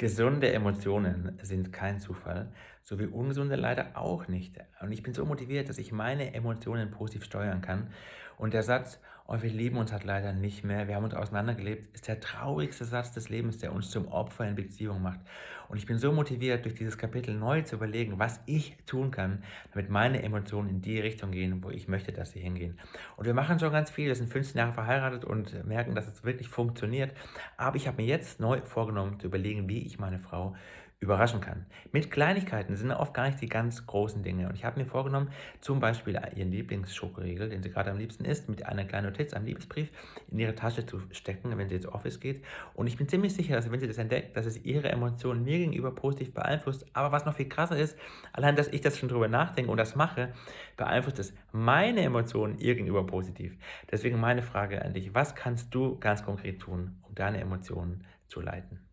Gesunde Emotionen sind kein Zufall, so wie ungesunde leider auch nicht. Und ich bin so motiviert, dass ich meine Emotionen positiv steuern kann. Und der Satz, oh, wir lieben uns halt leider nicht mehr, wir haben uns auseinandergelebt, ist der traurigste Satz des Lebens, der uns zum Opfer in Beziehung macht. Und ich bin so motiviert, durch dieses Kapitel neu zu überlegen, was ich tun kann, damit meine Emotionen in die Richtung gehen, wo ich möchte, dass sie hingehen. Und wir machen schon ganz viel, wir sind 15 Jahre verheiratet und merken, dass es wirklich funktioniert. Aber ich habe mir jetzt neu vorgenommen, zu überlegen, wie ich meine Frau überraschen kann. Mit Kleinigkeiten sind oft gar nicht die ganz großen Dinge. Und ich habe mir vorgenommen, zum Beispiel ihren Lieblingsschokoriegel, den sie gerade am liebsten isst, mit einer kleinen Notiz, einem Liebesbrief, in ihre Tasche zu stecken, wenn sie ins Office geht. Und ich bin ziemlich sicher, dass wenn sie das entdeckt, dass es ihre Emotionen mir gegenüber positiv beeinflusst. Aber was noch viel krasser ist, allein, dass ich das schon drüber nachdenke und das mache, beeinflusst es meine Emotionen ihr gegenüber positiv. Deswegen meine Frage an dich: Was kannst du ganz konkret tun, um deine Emotionen zu leiten?